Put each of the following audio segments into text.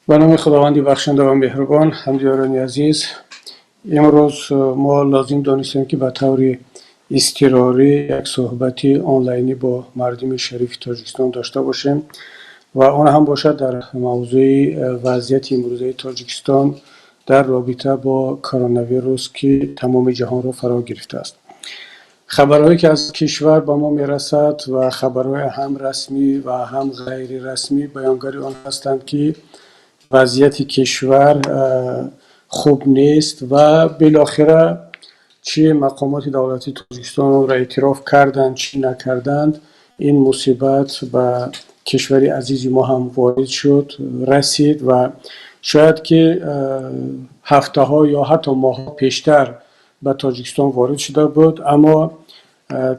Ба номи Худованди бахшанда ва меҳрубон. Ҳамдиёрони азиз, имрӯз мо лозим донистем, ки ба таври изтирорӣ як суҳбати онлайнӣ бо мардуми шарифи Тоҷикистон дошта бошем ва он ҳам бошад дар мавзӯи вазъияти имрӯзаи Тоҷикистон дар робита бо коронавирус, ки тамоми ҷаҳонро фаро гирифтааст. Хабарҳое, ки аз кишвар ба мо мерасад, ва хабарҳои ҳам расмӣ ва ҳам ғайрирасмӣ, баёнгари он ҳастанд, ки вазъияти кишвар хуб нест ва билохира чӣ мақомоти давлатии Тоҷикистон онро эътироф карданд, чӣ накарданд, ин мусибат ба кишвари азизи мо ҳам ворид шуд, расид ва шояд ки ҳафтаҳо ё ҳатто моҳҳо пештар ба Тоҷикистон ворид шуда буд, аммо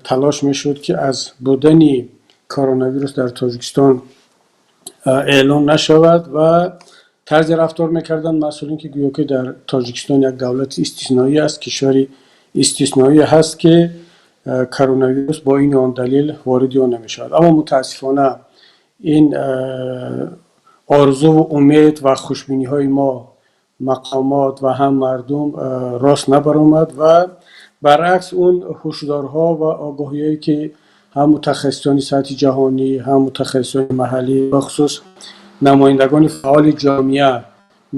талош мешуд, ки аз будани коронавирус дар Тоҷикистон эълон нашавад ва тарзе рафтор мекарданд масъулин, ки гӯё ки дар Тоҷикистон як давлати истисноӣ аст, кишвари истисноӣ ҳаст, ки коронавирус бо ин он далел вориди он намешавад. Аммо мутаассифона ин орзуву умед ва хушбиниҳои мо, мақомот ва ҳам мардум, рост набаромад ва баръакс он ҳушдорҳо ва огоҳиҳое, ки ҳам мутахассисони сатҳи ҷаҳонӣ, ҳам мутахассисони маҳаллӣ, бахусус намояндагони фаъоли ҷомеа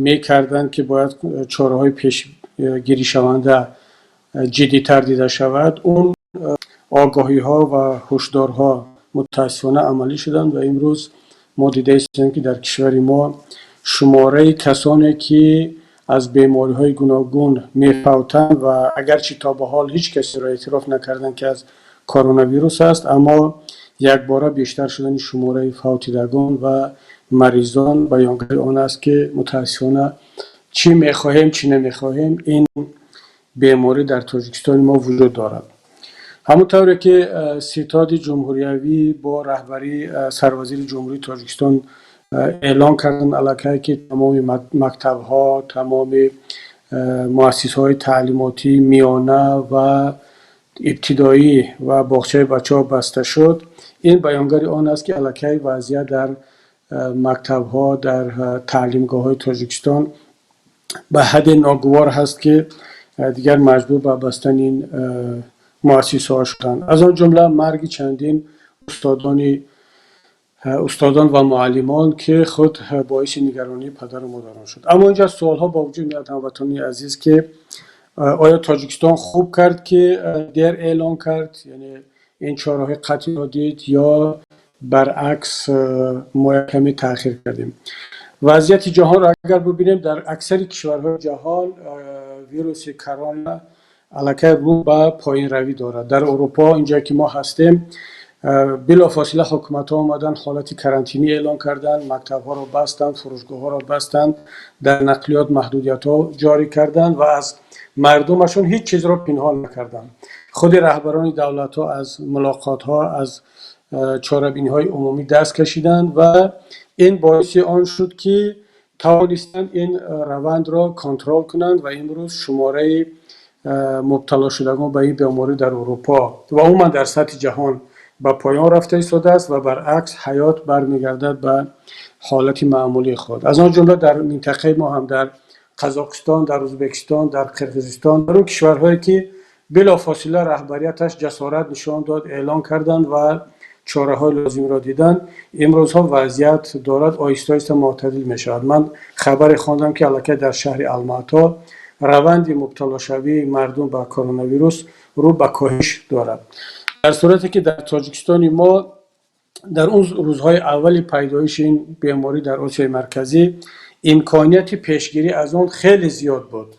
мекарданд, ки бояд чораҳои пешгиришаванда ҷиддитар дида шавад, он огоҳиҳо ва ҳушдорҳо мутаассифона амалӣ шуданд ва имрӯз мо дида истем, ки дар кишвари мо шумораи касоне, ки аз бемориҳои гуногун мефавтанд ва агарчи то ба ҳол ҳеҷ касеро эътироф накарданд, ки аз коронавирус аст, аммо якбора бештар шудани шумораи фавтидагон ва маризон баёнгари он аст, ки мутаассифона, чӣ мехоҳем, чӣ намехоҳем, ин беморӣ дар Тоҷикистони мо вуҷуд дорад. Ҳамон тавре ки Ситоди ҷумҳуриявӣ бо раҳбарии сарвазири Ҷумҳурии Тоҷикистон эълон карданд аллакай, ки тамоми мактабҳо, тамоми муассисаҳои таълимотӣ миёна ва ибтидоӣ ва боғчаи бачаҳо баста шуд, ин баёнгари он аст, ки аллакай вазъият дар мактабҳо, дар таълимгоҳҳои Тоҷикистон ба ҳадде ногувор ҳаст, ки дигар маҷбур ба бастани ин муассисаҳо шуданд. Аз он ҷумла марги чандин устодон ва муаллимон, ки худ боиси нигаронии падару модарон шуд. Аммо инҷа суолҳо ба вуҷуд меояд, ҳамватанони азиз, ки оё Тоҷикистон хуб кард, ки дер эълон кард, яъне ин чораҳои қатъиро дид, ё баръакс мо як каме таъхир кардем? Вазъияти ҷаҳонро агар бубинем, дар аксари кишварҳои ҷаҳон вируси корона аллакай рӯ ба поинравӣ дорад. Дар Урупо, инҷое ки мо ҳастем, билофосила ҳукуматҳо омаданд, ҳолати карантинӣ эълон карданд, мактабҳоро бастанд, фурӯшгоҳҳоро бастанд, дар нақлиёт маҳдудиятҳо ҷорӣ карданд ва аз мардумашон ҳеҷ чизро пинҳон накарданд. Худи раҳбарони давлатҳо аз мулоқотҳо, аз чорабиниҳои умумӣ даст кашиданд ва ин боиси он шуд, ки тавонистанд ин равандро контрол кунанд ва имрӯз шумораи мубталошудагон ба ин беморӣ дар Урупо ва умуман дар сатҳи ҷаҳон ба поён рафта истодааст ва баръакс ҳаёт бармегардад ба ҳолати маъмулии худ. Аз он ҷумла дар минтақаи мо ҳам, дар Қазоқистон, дар Ӯзбекистон, дар Қирғизистон, дар он кишварҳое, ки билофосила раҳбарияташ ҷасорат нишон дод, эълон карданд ва чораҳои лозимро диданд, имрӯзҳо вазъият дорад оҳиста оҳиста мӯътадил мешавад. Ман хабаре хондам, ки аллакай дар шаҳри Алмато раванди мубталошавии мардум ба коронавирус рӯ ба коҳиш дорад, дар сурате ки дар Тоҷикистони мо дар он рӯзҳои аввали пайдоиши ин беморӣ дар Осиёи Марказӣ имконияти пешгирӣ аз он хеле зиёд буд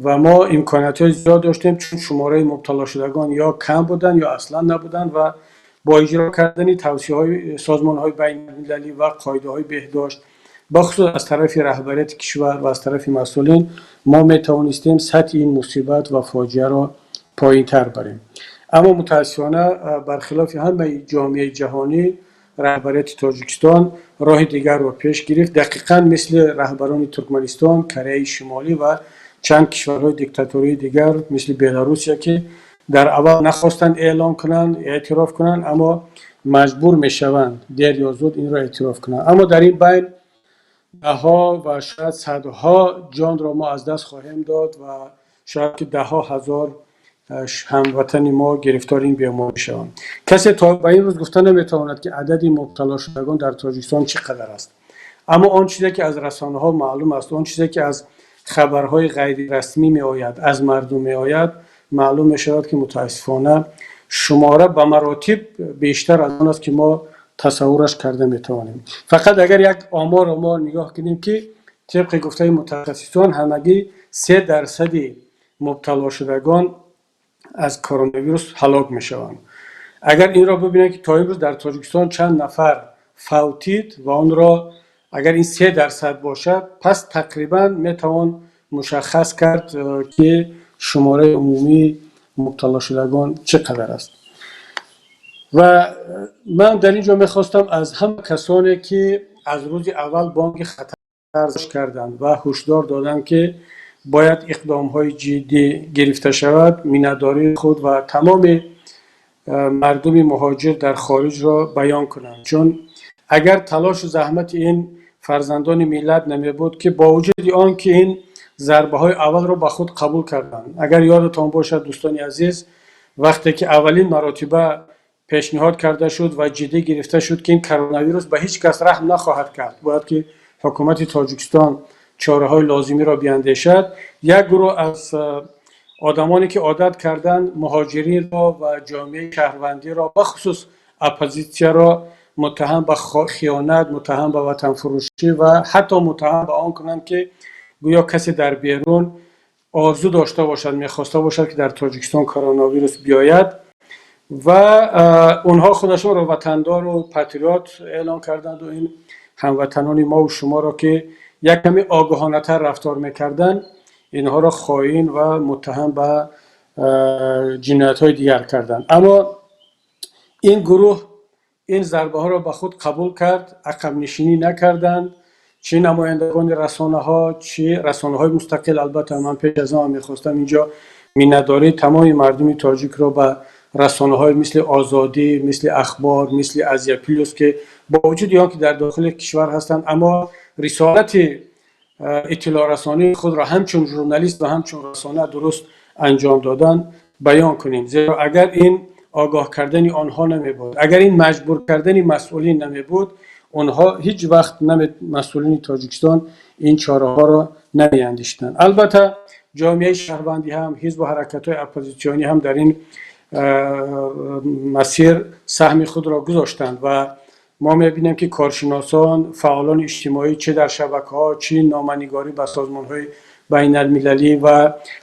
ва мо имкониятҳои зиёд доштем, чун шумораи мубталошудагон ё кам буданд, ё аслан набуданд ва бо иҷро кардани тавсияҳои созмонҳои байналмилалӣ ва қоидаҳои беҳдошт, бахусус аз тарафи раҳбарияти кишвар ва аз тарафи масъулин, мо метавонистем сатҳи ин мусибат ва фоҷиаро поинтар барем. Аммо мутаассифона, бархилофи ҳамаи ҷомеаи ҷаҳонӣ, раҳбарияти Тоҷикистон роҳи дигарро пеш гирифт, дақиқан мисли раҳбарони Туркманистон, Кореяи Шимолӣ ва чанд кишварҳои диктатории дигар, мисли Беларусия, ки дар аввал нахостанд эълон кунанд, эътироф кунанд, аммо маҷбур мешаванд дер ё зуд инро эътироф кунанд. Аммо дар ин байн Даҳҳо ва шояд садҳо ҷонро мо аз даст хоҳем дод ва шояд ки даҳҳо ҳазор ҳамватани мо гирифтори ин беморӣ шаванд. Касе то ба ин рӯз гуфта наметавонад, ки адади мубталошудагон дар Тоҷикистон чӣ қадар аст. Аммо он чизе, ки аз расонаҳо маълум аст, он чизе, ки аз хабарҳои ғайрирасмӣ меояд, аз мардум меояд, маълум мешавад, ки мутаассифона шумора ба маротиб бештар аз он аст, ки мо тасаввураш карда метавонем. Фақат агар як оморро мо нигоҳ кунем, ки тибқи гуфтаи мутахассисон ҳамагӣ 3 дарсади мубталошудагон аз коронавирус ҳалок мешаванд. Агар инро бибинем, ки то имрӯз дар Тоҷикистон чанд нафар фавтид ва онро агар ин 3% бошад, пас тақрибан метавон мушаххас кард, ки шумораи умумии мубталошудагон чӣ қадар аст. Ва ман дар ин ҷо мехостам аз ҳама касоне, ки аз рӯзи аввал бонги хатар карданд ва ҳушдор доданд, ки бояд иқдомҳои ҷиддӣ гирифта шавад, миннатдории худ ва тамоми мардуми муҳоҷир дар хориҷро баён кунам. Чун агар талошу заҳмати ин фарзандони миллат намебуд, ки бо вуҷуди он ки ин зарбаҳои аввалро ба худ қабул карданд. Агар ёдатон бошад, дӯстони азиз, вақте ки аввалин маротиба пешниҳод карда шуд ва ҷиддӣ гирифта шуд, ки ин коронавирус ба ҳеҷ кас раҳм нахоҳад кард, бояд ки ҳукумати Тоҷикистон чораҳои лозимиро биандешад, як гурӯҳ аз одамоне, ки одат карданд муҳоҷиринро ва ҷомеаи шаҳрвандиро, бахусус оппозитсияро муттаҳам ба хиёнат, муттаҳам ба ватанфурӯшӣ ва ҳатто муттаҳам ба он кунанд, ки гӯё касе дар берун орзу дошта бошад, мехоста бошад, ки дар Тоҷикистон коронавирус биёяд, ва онҳо худашонро ватандору патриот эълон карданду ин ҳамватанони мову шуморо, ки як каме огоҳонатар рафтор мекарданд, инҳоро хоин ва муттаҳам ба ҷиноятҳои дигар карданд. Аммо ин гурӯҳ ин зарбаҳоро ба худ қабул кард, ақабнишинӣ накарданд, чӣ намояндагони расонаҳо, чӣ расонаҳои мустақил. Албатта, ман пеш аз он мехостам инҷо миннатдории тамоми мардуми тоҷикро ба расонаҳои мисли Озодӣ, мисли Ахбор, мисли Азия Плюс, ки бо вуҷуди он ки дар дохили кишвар ҳастанд, аммо рисолати иттилоърасонии худро ҳамчун журналист ва ҳамчун расона дуруст анҷом додан, баён кунем. Зеро агар ин огоҳ кардани онҳо намебуд, агар ин маҷбур кардани масъулин намебуд, онҳо ҳеҷ вақт, масъулини Тоҷикистон ин чораҳоро намеандешиданд. Албатта, ҷомеаи шаҳрвандӣ ҳам, ҳизбу ҳаракатҳои оппозитсионӣ ҳам дар ин масир саҳми худро гузоштанд ва мо мебинем, ки коршиносон, фаъолони иҷтимоӣ чӣ дар шабакаҳо, чӣ номанигорӣ ба созмонҳои байналмилалӣ ва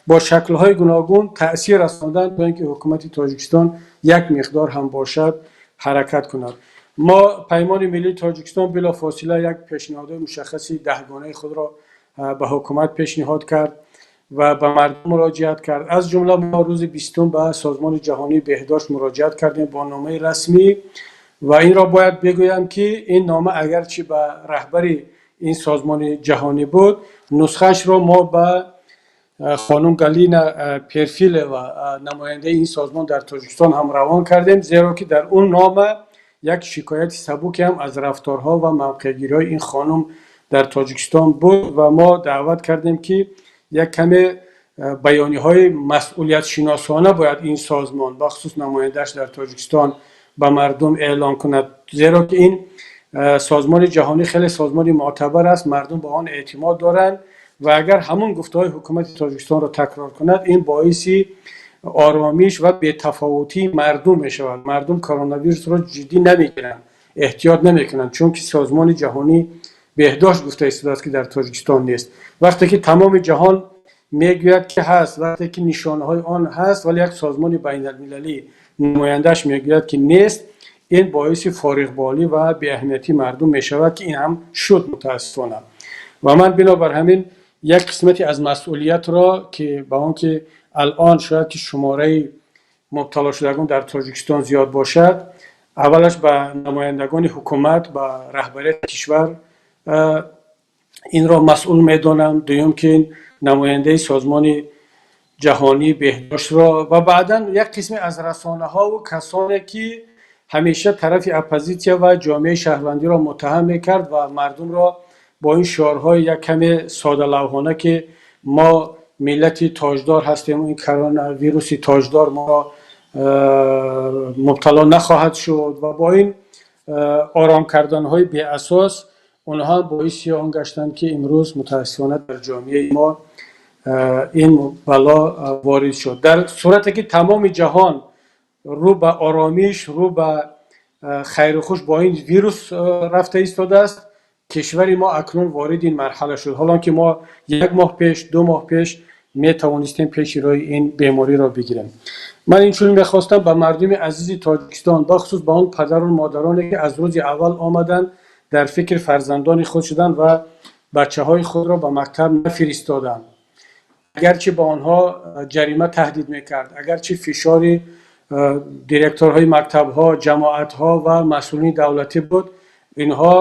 бо шаклҳои гуногун таъсир расонданд, то ин ки ҳукумати Тоҷикистон як миқдор ҳам бошад, ҳаракат кунад. Мо, Паймони миллии Тоҷикистон, билофосила як пешниҳодҳои мушаххаси даҳгонаи худро ба ҳукумат пешниҳод кард ва ба мардум муроҷиат кард. Аз ҷумла мо рӯзи 20-ум ба Созмони ҷаҳонии беҳдошт муроҷиат кардем бо номаи расмӣ. Ва инро бояд бигӯям, ки ин нома агарчи ба раҳбари ин созмони ҷаҳонӣ буд, нусхаашро мо ба хонум Галина Перфилова, намояндаи ин созмон дар Тоҷикистон, ҳам равон кардем, зеро ки дар он нома як шикояти сабуке ҳам аз рафторҳо ва мавқеъгириҳои ин хонум дар Тоҷикистон буд. Ва мо даъват кардем, ки як каме баёниҳои масъулиятшиносона бояд ин созмон, бахусус намояндааш дар Тоҷикистон, ба мардум эълон кунад, зеро ки ин созмони ҷаҳонӣ хеле созмони мӯътабар аст, мардум ба он эътимод доранд ва агар ҳамон гуфтаҳои ҳукумати Тоҷикистонро такрор кунад, ин боиси оромиш ва бетафовутии мардум мешавад. Мардум коронавирусро ҷиддӣ намегиранд, эҳтиёт намекунанд, чунки Созмони ҷаҳонии беҳдошт гуфта истодааст, ки дар Тоҷикистон нест. Вақте ки тамоми ҷаҳон мегӯяд, ки ҳаст, вақте ки нишонаҳои он ҳаст, вале як созмони байналмилалӣ, намояндааш мегӯяд, ки нест, ин боиси фориғболӣ ва беаҳамиятии мардум мешавад, ки ин ҳам шуд, мутаассифона. Ва ман бинобар ҳамин як қисмате аз масъулиятро, ки ба он ки алон шояд ки шумораи мубталошудагон дар Тоҷикистон зиёд бошад, аввалаш ба намояндагони ҳукумат, ба раҳбарияти кишвар инро масъул медонам, дуюм ки намояндаи Созмони ҷаҳонии беҳдоштро ва баъдан як қисме аз расонаҳову касоне, ки ҳамеша тарафи оппозитсия ва ҷомеаи шаҳрвандиро муттаҳам мекард ва мардумро Бо ин шиорҳои як каме содалавҳона, ки мо миллати тоҷдор ҳастем, ин коронавируси тоҷдор моро мубтало нахоҳад шуд, ва бо ин ором карданҳои беасос онҳо ҳам боиси он гаштанд, ки имрӯз мутаассифона дар ҷомеаи мо ин бало ворид шуд. Дар сурате ки тамоми ҷаҳон рӯ ба оромиш, рӯ ба хайру хуш бо ин вирус рафта истодааст, кишвари мо акнун ворид ин марҳала шуд, ҳолон ки мо як моҳ пеш, 2 моҳ пеш метавонистем пеши роҳи ин бемориро бигирем. Ман инчунин мехостам ба мардуми азизи Тоҷикистон, бахусус ба он падару модароне, ки аз рӯзи аввал омаданд, дар фикри фарзандони худ шуданд ва бачаҳои худро ба мактаб нафиристоданд, агарчи ба онҳо ҷарима таҳдид мекард, агарчи фишори директорҳои мактабҳо, ҷамоатҳо ва масъулини давлатӣ буд, инҳо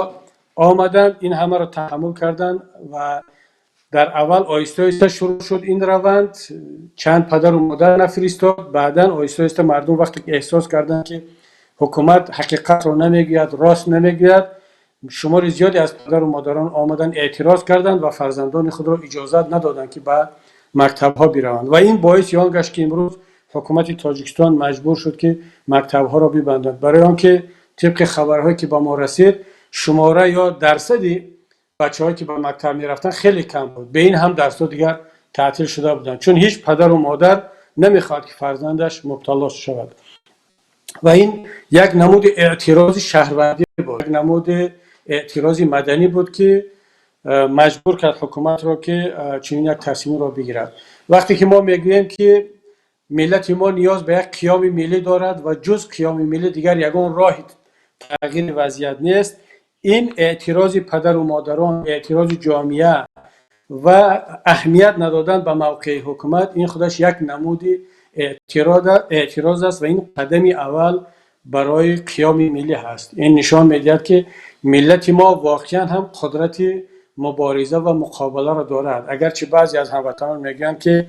омаданд, ин ҳамаро таҳаммул карданд. Ва дар аввал оҳиста оҳиста шурӯъ шуд ин раванд, чанд падару модар нафиристод. Баъдан оҳиста оҳиста мардум вақте ки эҳсос карданд, ки ҳукумат ҳақиқатро намегӯяд, рост намегӯяд, шумори зиёде аз падару модарон омаданд, эътироз карданд ва фарзандони худро иҷозат надоданд, ки ба мактабҳо бираванд. Ва ин боиси он гашт, ки имрӯз ҳукумати Тоҷикистон маҷбур шуд, ки мактабҳоро бибандад, барои он ки тибқи хабарҳое, ки ба мо расид, шумора ё дарсади бачаҳое, ки ба мактаб мерафтанд, хеле кам буд. Бе ин ҳам дарсҳо дигар таътил шуда буданд, чун ҳеҷ падару модар намехоҳад, ки фарзандаш мубтало шавад. Ва ин як намуди эътирози шаҳрвандӣ буд, як намуди эътирози маданӣ буд, ки маҷбур кард ҳукуматро, ки чунин як тасмимро бигирад. Вақте ки мо мегӯем, ки миллати мо ниёз ба як қиёми миллӣ дорад ва ҷуз қиёми миллӣ дигар ягон роҳи тағйири вазъият нест, ин эътирози падару модарон, эътирози ҷомеа ва аҳамият надодан ба мавқеи ҳукумат, ин худаш як намуди эътироз аст ва ин қадами аввал барои қиёми миллӣ ҳаст. Ин нишон медиҳад, ки миллати мо воқеан ҳам қудрати мубориза ва муқобиларо дорад. Агарчи баъзе аз ҳамватанон мегӯянд, ки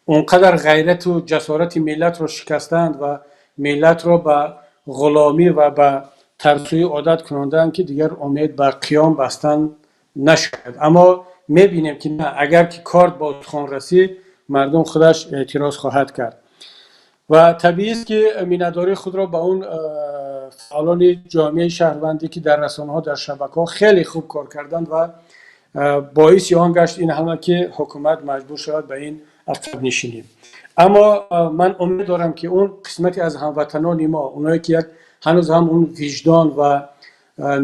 он қадар ғайрату ҷасорати миллатро шикастанд ва миллатро ба ғуломӣ ва ба тарсӯӣ одат кунондаанд, ки дигар умед ба қиём бастан нашояд, аммо мебинем, ки на, агар ки корд ба устухон расид, мардум худаш эътироз хоҳад кард. Ва табиист, ки миннатдории худро ба он фаъолони ҷомеаи шаҳрвандӣ, ки дар расонаҳо, дар шабакаҳо хеле хуб кор карданд ва боиси он гашт ин ҳама, ки ҳукумат маҷбур шавад ба ин ақабнишинӣ. Аммо ман умед дорам, ки он қисмате аз ҳамватанони мо, оное ки як ҳанӯз ҳам он виҷдон ва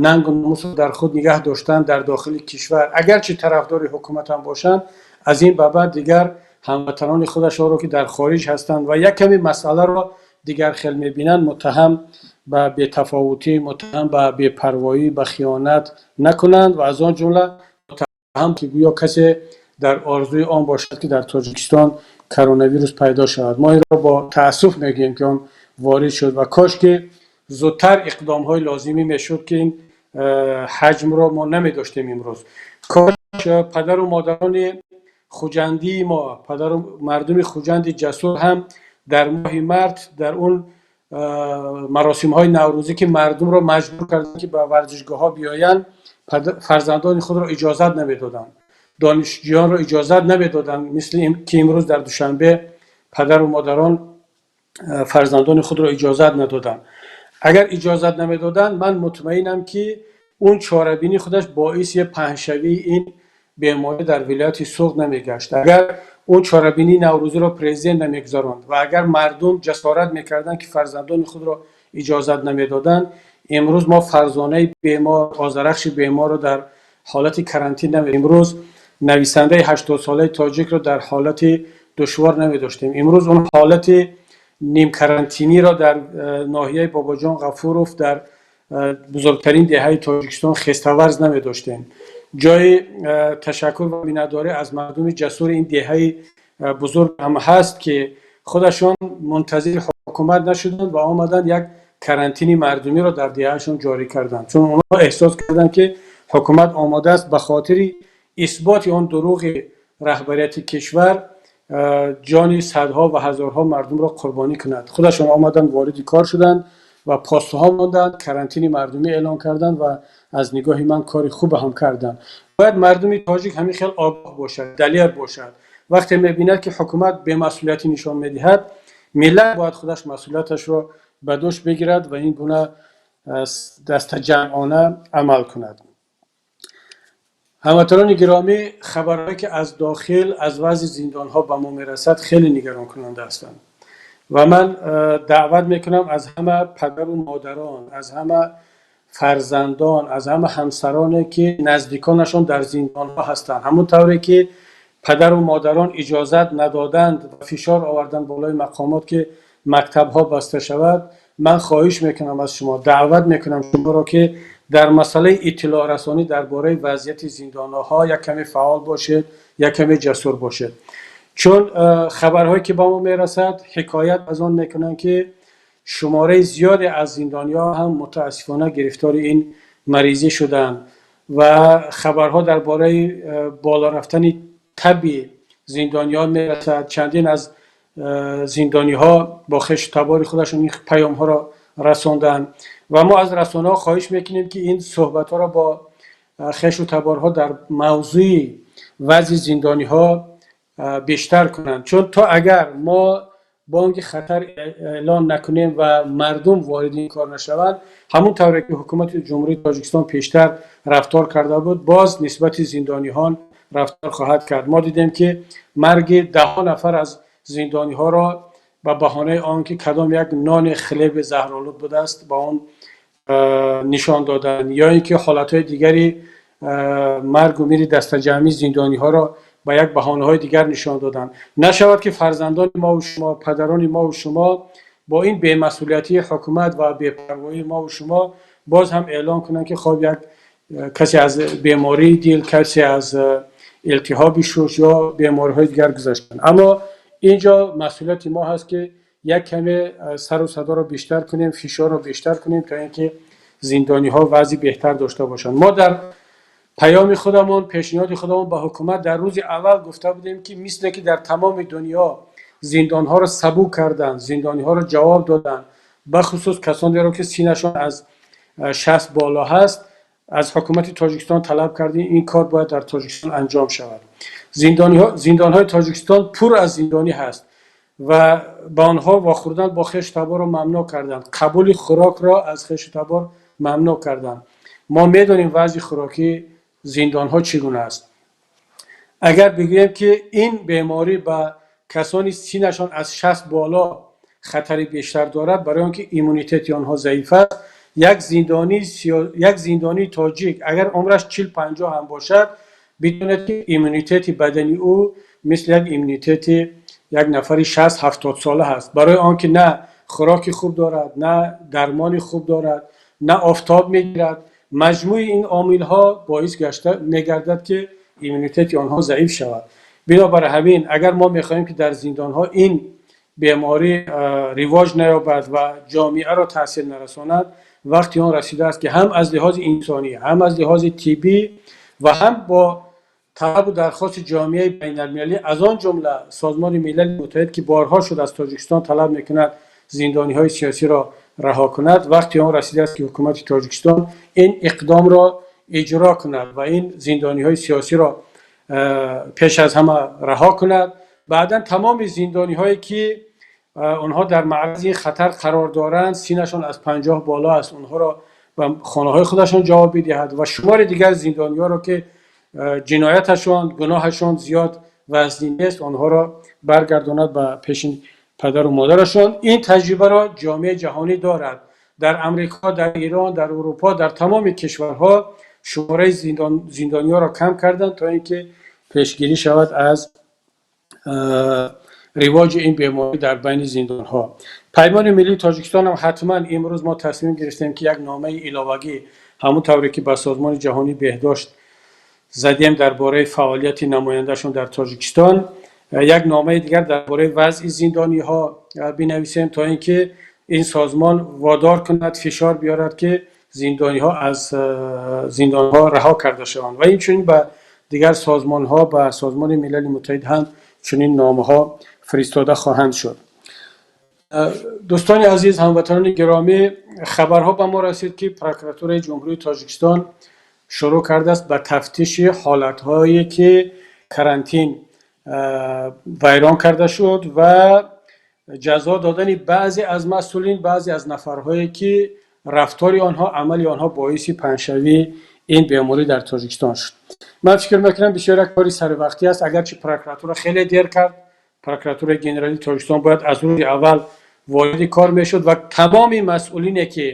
нангу номусро дар худ нигаҳ доштанд дар дохили кишвар, агарчи тарафдори ҳукумат ҳам бошанд, аз ин ба баъд дигар ҳамватанони худашонро, ки дар хориҷ ҳастанд ва як каме масъаларо дигар хел мебинанд, муттаҳам ба бетафовутӣ, муттаҳам ба бепарвоӣ, ба хиёнат накунанд ва аз он ҷумла муттаҳам, ки гӯё касе дар орзуи он бошад, ки дар Тоҷикистон коронавирус пайдо шавад. Мо инро бо таассуф мегӯем, ки он ворид шуд, ва кош ки зудтар иқдомҳои лозимӣ мешуд, ки ин ҳаҷмро мо намедоштем имрӯз. Кош падару модарони хуҷандии мо, падару мардуми Хуҷанди ҷасур ҳам дар моҳи март дар он маросимҳои наврӯзӣ, ки мардумро маҷбур карданд, ки ба варзишгоҳҳо биёянд, фарзандони худро иҷозат намедоданд, донишҷӯёнро иҷозат намедоданд, мисли ки имрӯз дар Душанбе падару модарон фарзандони худро иҷозат надоданд. Агар иҷозат намедоданд, ман мутмаинам, ки он чорабинӣ худаш боиси паҳншавии ин беморӣ дар вилояти Суғд намегашт. Агар он чорабинии наврӯзиро президент намегузаронд ва агар мардум ҷасорат мекарданд, ки фарзандони худро иҷозат намедоданд, имрӯз мо Фарзонаи бемор, Озарахши беморро дар ҳолати карантин наме, имрӯз нависандаи 80-солаи тоҷикро дар ҳолати душвор намедоштем. Имрӯз он ҳолати нимкарантиниро дар ноҳияи Бобоҷон Ғафуров, дар бузургтарин деҳаи Тоҷикистон, Хеставарз намедоштем. Ҷои ташаккур ва миннатдорӣ аз мардуми ҷасури ин деҳаи бузург ҳам ҳаст, ки худашон мунтазири ҳукумат нашуданд ва омаданд, як карантини мардумиро дар деҳаашон ҷорӣ карданд, чун онҳо эҳсос карданд, ки ҳукумат омода аст ба хотири исботи он дурӯғи раҳбарияти кишвар ҷони садҳо ва ҳазорҳо мардумро қурбонӣ кунад. Худашон омаданд, вориди кор шуданд. Ва постҳо монданд, карантини мардумӣ эълон карданд ва аз нигоҳи ман кори хубе ҳам карданд. Бояд мардуми тоҷик ҳамин хел огоҳ бошад, далер бошад. Вақте мебинад, ки ҳукумат бемасъулиятӣ нишон медиҳад, миллат бояд худаш масъулияташро ба дӯш бигирад ва ин гуна дастаҷамъона амал кунад. Ҳамватанони гиромӣ, хабарҳое, ки аз дохил аз вазъи зиндонҳо ба мо мерасад, хеле нигаронкунанда ҳастанд ва ман даъват мекунам аз ҳама падару модарон, аз ҳама фарзандон, аз ҳама ҳамсароне, ки наздиконашон дар зиндонҳо ҳастанд. Ҳамон тавре ки падару модарон иҷозат надоданд ва фишор оварданд болои мақомот, ки мактабҳо баста шавад, ман хоҳиш мекунам аз шумо, даъват мекунам шуморо, ки дар масъалаи иттилоърасонӣ дар бораи вазъияти зиндонҳо як каме фаъол бошед, як каме ҷасур бошед, чун хабарҳое, ки ба мо мерасад, ҳикоят аз он мекунанд, ки шумораи зиёде аз зиндониҳо ҳам мутаассифона гирифтори ин маризӣ шуданд ва хабарҳо дар бораи боло рафтани таби зиндониён мерасад. Чандин аз зиндониҳо бо хешу табори худашон ин паёмҳоро расонданд ва мо аз расонаҳо хоҳиш мекунем, ки ин суҳбатҳоро бо хешу таборҳо дар мавзӯи вазъи зиндониҳо бештар кунанд, чун то агар мо бонги хатар эълон накунем ва мардум вориди ин кор нашаванд, ҳамон тавре ки ҳукумати Ҷумҳурии Тоҷикистон пештар рафтор карда буд, боз нисбати зиндониҳон рафтор хоҳад кард. Мо дидем, ки марги даҳҳо нафар аз зиндониҳоро ба баҳонаи он ки кадом як нони хлеби заҳролуд будааст, ба он нишон доданд, ё ин ки ҳолатҳои дигари маргу мири дастаҷамъии зиндониҳоро ба як баҳонаҳои дигар нишон доданд. Нашавад, ки фарзандони мову шумо, падарони мову шумо бо ин бемасъулиятии ҳукумат ва бепарвоии мову шумо боз ҳам эълон кунанд, ки хоб, як касе аз бемории дил, касе аз илтиҳоби шуш ё бемориҳои дигар гузаштанд. Аммо ин ҷо масъулияти мо ҳаст, ки як каме сару садоро бештар кунем, фишорро бештар кунем, то ин ки зиндониҳо вазъи беҳтар дошта бошанд. Мо дар паёми худамон, пешниҳоди худамон ба ҳукумат дар рӯзи аввал гуфта будем, ки мисле ки дар тамоми дунё зиндонҳоро сабук карданд, зиндониҳоро ҷавоб доданд, бахусус касонеро, ки синашон аз 60 боло ҳаст, аз ҳукумати Тоҷикистон талаб кардем, ин кор бояд дар Тоҷикистон анҷом шавад. Зиндонҳои Тоҷикистон пур аз зиндонӣ ҳаст ва ба онҳо вохӯрдан бо хешу таборро мамнӯъ карданд, қабули хӯрокро аз хешу табор мамнӯъ карданд. Мо медонем, вазъи хӯрокии зиндонҳо чӣ гуна аст. Агар бигӯем, ки ин беморӣ ба касони синашон аз 60 боло хатари бештар дорад, барои он ки иммунитети онҳо заиф аст, як зиндонии тоҷик агар умраш 40-50 ҳам бошад, бидонед, ки иммунитети бадани ӯ мисли як иммунитети як нафари 60-70 сола ҳаст, барои он ки на хӯроки хуб дорад, на дармони хуб дорад, на офтоб мегирад. Маҷмӯи ин омилҳо боис гашта мегардад, ки иммунитети онҳо заиф шавад. Бинобар ҳамин, агар мо мехоҳем, ки дар зиндонҳо ин беморӣ ривоҷ наёбад ва ҷомеаро таъсир нарасонад, вақти он расидааст, ки ҳам аз лиҳози инсонӣ, ҳам аз лиҳози тиббӣ ва ҳам бо талабу дархости ҷомеаи байналмилалӣ, аз он ҷумла Созмони Милали Муттаҳид, ки борҳо шуд аз Тоҷикистон талаб мекунад зиндониҳои сиёсиро раҳо кунад, вақти он расидааст, ки ҳукумати Тоҷикистон ин иқдомро иҷро кунад ва ин зиндониҳои сиёсиро пеш аз ҳама раҳо кунад. Баъдан тамоми зиндониҳое, ки онҳо дар маързи хатар қарор доранд, синашон аз 50 боло аст, онҳоро ба хонаҳои худашон ҷавоб бидиҳад ва шумори дигар зиндониҳоро, ки ҷинояташон, гуноҳашон зиёд вазнин нест, онҳоро баргардонад ба пеши падару модарашон. Ин таҷрибаро ҷомеаи ҷаҳонӣ дорад. Дар Амрико, дар Эрон, дар Урупо, дар тамоми кишварҳо шумораи зиндониҳоро кам карданд, то ин ки пешгирӣ шавад аз ривоҷи ин беморӣ дар байни зиндонҳо. Паймони Миллии Тоҷикистон ҳам ҳатман имрӯз мо тасмим гирифтем, ки як номаи иловагӣ, ҳамон тавре ки ба Созмони Ҷаҳонии Беҳдошт задем дар бораи фаъолияти намояндашон дар Тоҷикистон, як номаи дигар дар бораи вазъи зиндониҳо бинависем, то ин ки ин созмон водор кунад, фишор биёрад, ки зиндониҳо аз зиндонҳо раҳо карда шаванд, ва инчунин ба дигар созмонҳо, ба Созмони Милали Муттаҳид ҳам чунин номаҳо фиристода хоҳанд шуд. Дӯстони азиз, ҳамватанони гиромӣ, хабарҳо ба мо расид, ки Прокуратураи Ҷумҳурии Тоҷикистон шурӯъ кардааст ба тафтиши ҳолатҳое, ки карантин вайрон карда шуд, ва ҷазо додани баъзе аз масъулин, баъзе аз нафарҳое, ки рафтори онҳо, амали онҳо боиси паҳншавии ин беморӣ дар Тоҷикистон шуд. Ман фикр мекунам, бисёр як кори саривақтӣ аст, агарчи прокуратура хеле дер кард. Прокуратураи Генералии Тоҷикистон бояд аз рӯзи аввал вориди кор мешуд ва тамоми масъулине, ки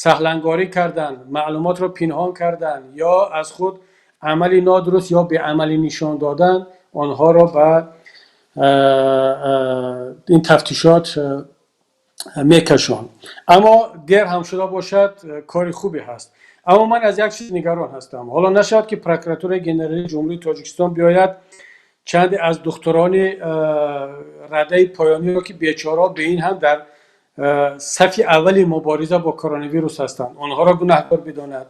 саҳлангорӣ карданд, маълумотро пинҳон карданд ё аз худ амали нодуруст ё беамалӣ нишон доданд, онҳоро ба ин тафтишот мекашонд. Аммо дер ҳам шуда бошад, кори хубе ҳаст. Аммо ман аз як чиз нигарон ҳастам: ҳоло нашавад, ки Прокуратураи Генералии Ҷумҳурии Тоҷикистон биёяд, чанде аз духтурони радаи поёниро, ки бечораҳо ба ин ҳам дар сафи аввали мубориза бо коронавирус ҳастанд, онҳоро гунаҳкор бидонад,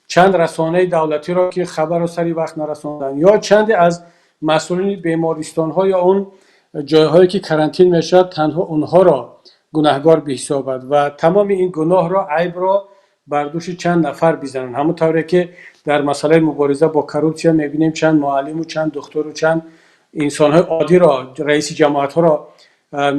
чанд расонаи давлатиро, ки хабарро сари вақт нарасонданд, ё чанде аз масъулини бемористонҳо ё он ҷойҳое, ки карантин мешавад, танҳо онҳоро гунаҳгор биҳисобад ва тамоми ин гуноҳро, айбро бар дӯши чанд нафар бизананд. Ҳамон тавре ки дар масъалаи мубориза бо коррупсия мебинем, чанд муаллиму чанд духтуру чанд инсонҳои оддиро, раиси ҷамоатҳоро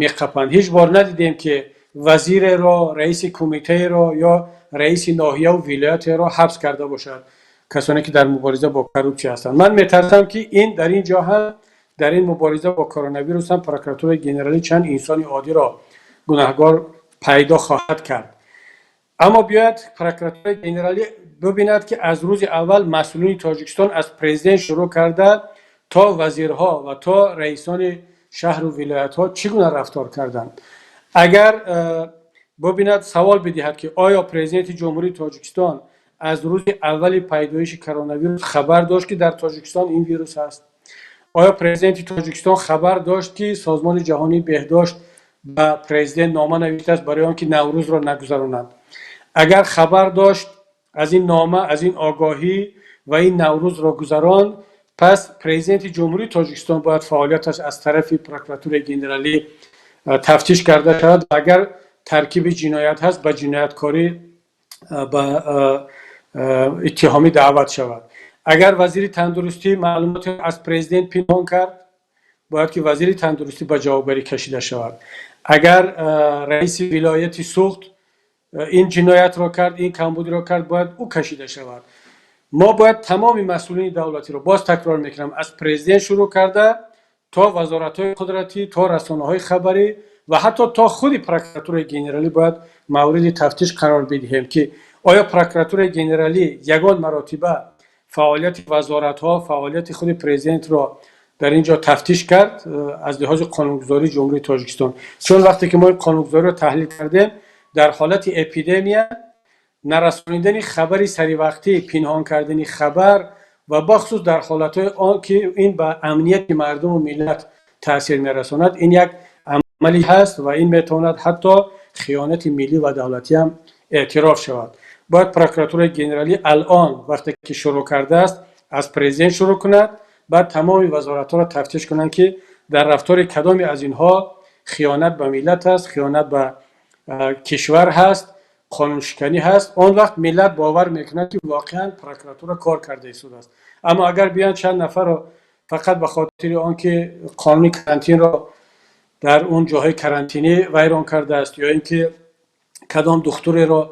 меқапанд. Ҳеҷ бор надидем, ки вазиреро, раиси кумитаеро ё раиси ноҳияву вилоятеро ҳабс карда бошад, касоне ки дар мубориза бо коррупсия ҳастанд. Ман метарсам, ки ин дар ин ҷо ҳам, дар ин мубориза бо коронавирус ҳам Прокуратураи Генералӣ чанд инсони оддиро гунаҳгор пайдо хоҳад кард. Аммо биёяд, Прокуратураи Генералӣ бибинад, ки аз рӯзи аввал масъулини Тоҷикистон, аз президент шурӯъ карда то вазирҳо ва то раисони шаҳру вилоятҳо, чӣ гуна рафтор карданд. Агар бибинад, савол бидиҳад, ки оё Президенти Ҷумҳурии Тоҷикистон аз рӯзи аввали пайдоиши коронавирус хабар дошт, ки дар Тоҷикистон ин вирус ҳаст? Оё Президенти Тоҷикистон хабар дошт, ки Созмони Ҷаҳонии Беҳдошт ба президент нома навиштааст барои он ки Наврӯзро нагузаронанд? Агар хабар дошт аз ин нома, аз ин огоҳӣ ва ин Наврӯзро гузаронд, пас Президенти Ҷумҳурии Тоҷикистон бояд фаъолияташ аз тарафи Прокуратураи Генералӣ тафтиш карда шавад ва агар таркиби ҷиноят ҳаст, ба ҷинояткорӣ, ба иттиҳомӣ даъват шавад. Агар вазири тандурустӣ маълумоте аз президент пинҳон кард, бояд ки вазири тандурустӣ ба ҷавобгарӣ кашида шавад. Агар раиси вилояти Суғд ин ҷиноятро кард, ин камбудиро кард, бояд ӯ кашида шавад. Мо бояд тамоми масъулини давлатиро, боз такрор мекунам, аз президент шурӯъ карда то вазоратҳои қудратӣ, то расонаҳои хабарӣ ва ҳатто то худи Прокуратураи Генералӣ бояд мавриди тафтиш қарор бидиҳем, ки оё Прокуратураи Генералӣ ягон маротиба фаъолияти вазоратҳо, фаъолияти худи президентро дар ин ҷо тафтиш кард аз лиҳози қонунгузории Ҷумҳурии Тоҷикистон. Чун вақте ки мо ин қонунгузориро таҳлил кардем, дар ҳолати эпидемия нарасонидани хабари саривақтӣ, пинҳон кардани хабар ва бахусус дар ҳолатҳои он ки ин ба амнияти мардуму миллат таъсир мерасонад, ин як амале ҳаст ва ин метавонад ҳатто хиёнати миллӣ ва давлатӣ ҳам эътироф шавад. Бояд Прокуратураи Генералӣ алон, вақте ки шурӯъ кардааст, аз президент шурӯъ кунад, баъд тамоми вазоратҳоро тафтиш кунанд, ки дар рафтори кадоме аз инҳо хиёнат ба миллат аст, хиёнат ба кишвар ҳаст, қонуншиканӣ ҳаст. Он вақт миллат бовар мекунад, ки воқеан прокуратура кор карда истодааст. Аммо агар биёянд, чанд нафарро фақат ба хотири он ки қонуни карантинро дар он ҷоҳои карантинӣ вайрон кардааст ё ин ки кадом духтуреро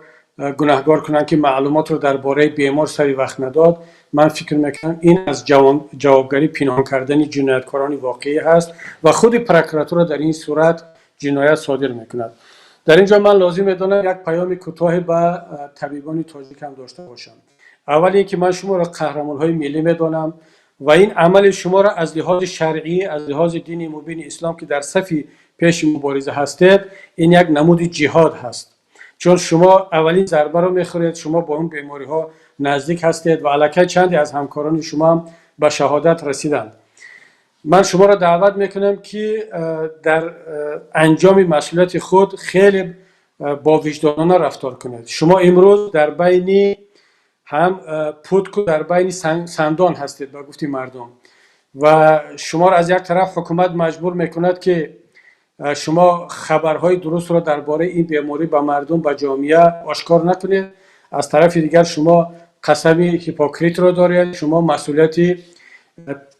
гунаҳгор кунанд, ки маълумотро дар бораи бемор сари вақт надод, ман фикр мекунам, ин аз ҷавобгарӣ пинҳон кардани ҷинояткорони воқеӣ ҳаст ва худи прокуратура дар ин сурат ҷиноят содир мекунад. Дар ин ҷо ман лозим медонам як паёми кӯтоҳе ба табибони тоҷик ҳам дошта бошам. Аввал ин ки ман шуморо қаҳрамонҳои миллӣ медонам ва ин амали шуморо аз лиҳози шаръӣ, аз лиҳози дини мубини ислом, ки дар сафи пеши мубориза ҳастед, ин як намуди ҷиҳод ҳаст, чун шумо аввалин зарбаро мехӯред, шумо бо он бемориҳо наздик ҳастед ва аллакай чанде аз ҳамкорони шумо ҳам ба шаҳодат расиданд. Ман шуморо даъват мекунам, ки дар анҷоми масъулияти худ хеле бовиҷдонона рафтор кунед. Шумо имрӯз дар байни ҳам путку дар байни сандон ҳастед, ба гуфти мардум, ва шуморо аз як тараф ҳукумат маҷбур мекунад, ки Шумо хабарҳои дурустро дар бораи ин беморӣ ба мардум, ба ҷомеа ошкор накунед. Аз тарафи дигар, шумо қасами Ҳиппократро доред, шумо масъулияти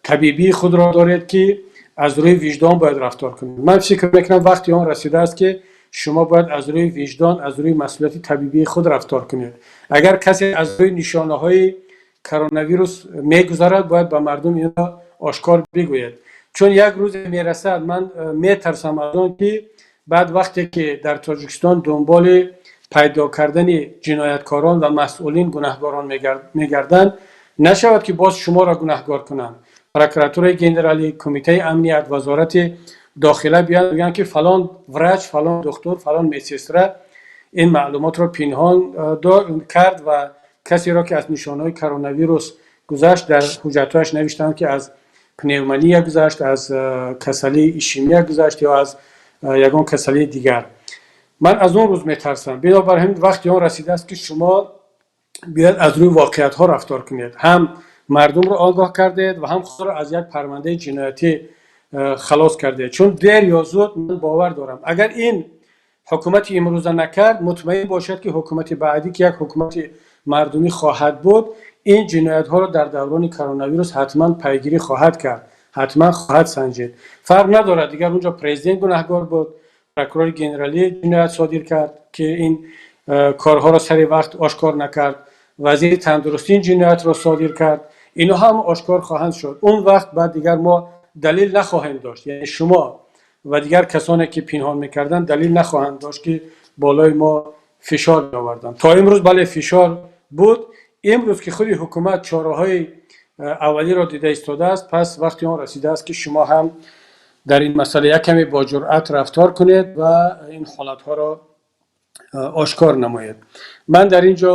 табибии худро доред, ки аз рӯи виҷдон бояд рафтор кунед. Ман фикр мекунам, вақти он расидааст, ки шумо бояд аз рӯи виҷдон, аз рӯи масъулияти табибии худ рафтор кунед. Агар касе аз рӯи нишонаҳои коронавирус мегузарад, бояд ба мардум инро ошкор бигӯяд, чун як рӯзе мерасад, ман метарсам аз он ки баъд, вақте ки дар Тоҷикистон дунболи пайдо кардани ҷинояткорон ва масъулин, гунаҳгорон мегарданд, нашавад ки боз шуморо гунаҳгор кунанд. Прокуратураи генералӣ, Кумитаи амният, Вазорати дохила биёянд, бигӯянд, ки фалон врач, фалон духтур, фалон медсестра ин маълумотро пинҳон кард ва касеро, ки аз нишонаҳои коронавирус гузашт, дар ҳуҷҷатҳояш навиштанд, ки аз пневмония гузашт, аз касалии ишемия гузашт ё аз ягон касалии дигар. Ман аз он рӯз метарсам. Бинобар ҳамин, вақти он расидааст, ки шумо биёед, аз рӯи воқеиятҳо рафтор кунед. Ҳам мардумро огоҳ кардед ва ҳам худро аз як парвандаи ҷиноятӣ халос кардед, чун дер ё зуд, ман бовар дорам, агар ин ҳукумати имрӯза накард, мутмаин бошад, ки ҳукумати баъдӣ, ки як ҳукумати мардумӣ хоҳад буд, ин ҷиноятҳоро дар даврони коронавирус ҳатман пайгирӣ хоҳад кард, ҳатман хоҳад санҷид. Фарқ надорад, дигар унҷо президент гунаҳгор буд, прокурори генералӣ ҷиноят содир кард, ки ин корҳоро сари вақт ошкор накард, вазири тандурустӣ ин ҷиноятро содир кард, инҳо ҳам ошкор хоҳанд шуд. Он вақт баъд дигар мо далел нахоҳем дошт, яъне шумо ва дигар касоне, ки пинҳон мекарданд, далел нахоҳанд дошт, ки болои мо фишор меоварданд. То имрӯз, бале, фишор буд. Имрӯз ки худи ҳукумат чораҳои аввалиро дида истодааст, пас вақти он расидааст, ки шумо ҳам дар ин масъала як каме бо ҷуръат рафтор кунед ва ин ҳолатҳоро ошкор намоед. Ман дар ин ҷо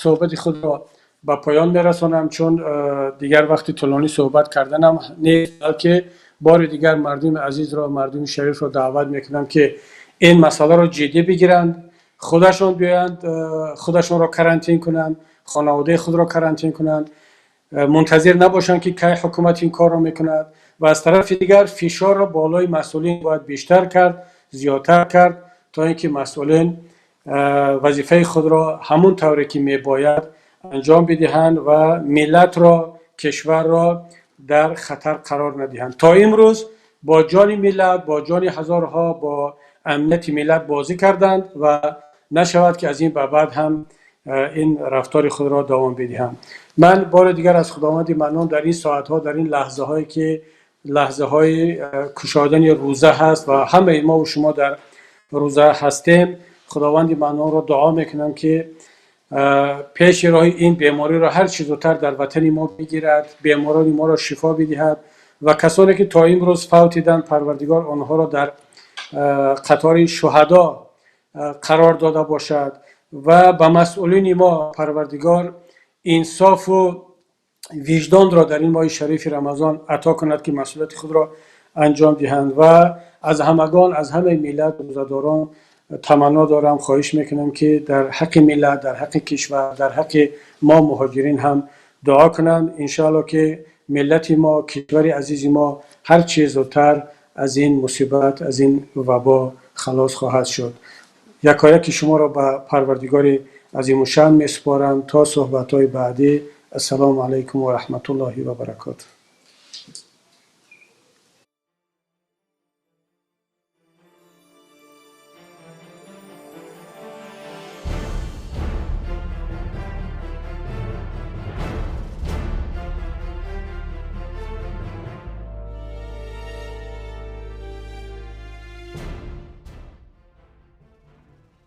суҳбати худро ба поён мерасонам, чун дигар вақти тӯлонӣ суҳбат карданам нест, балки бори дигар мардуми азизро, мардуми шарифро даъват мекунам, ки ин масъаларо ҷиддӣ бигиранд, худашон биёянд, худашонро карантин кунанд, хонаводаи худро карантин кунанд, мунтазир набошанд, ки кай ҳукумат ин корро мекунад. Ва аз тарафи дигар, фишорро болои масъулин бояд бештар кард, зиёдтар кард, то ин ки масъулин вазифаи худро ҳамон тавре ки мебояд анҷом бидиҳанд ва миллатро, кишварро дар хатар қарор надиҳанд. То имрӯз бо ҷони миллат, бо ҷони ҳазорҳо, бо амнияти миллат бозӣ карданд ва нашавад, ки аз ин ба баъд ҳам ин рафтори худро давом бидиҳанд. Ман бори дигар аз Худованди Маннон дар ин соатҳо, дар ин лаҳзаҳое, ки лаҳзаҳои кушодани рӯза ҳаст ва ҳамаи мо ва шумо дар рӯза ҳастем, Худованди Маннонро дуо мекунам, ки пеши роҳи ин бемориро ҳар чӣ зудтар дар ватани мо бигирад, беморони моро шифо бидиҳад ва касоне, ки то имрӯз фавтиданд, Парвардигор онҳоро дар қатори шуҳадо қарор дода бошад ва ба масъулини мо Парвардигор инсофу виҷдонро дар ин моҳи шарифи Рамазон ато кунад, ки масъулияти худро анҷом диҳанд. Ва аз ҳамагон, аз ҳамаи миллат, рӯзадорон таманно дорам, хоҳиш мекунам, ки дар ҳаққи миллат, дар ҳаққи кишвар, дар ҳаққи мо муҳоҷирин ҳам дуо кунанд. Иншоалло, ки миллати мо, кишвари азизи мо ҳар чӣ зудтар аз ин мусибат, аз ин вабо халос хоҳад шуд. Якояки шуморо ба Парвардигори азимушаън месупорам. То суҳбатҳои баъдӣ, ассалому алайкум ва раҳматуллоҳи ва баракотуҳ.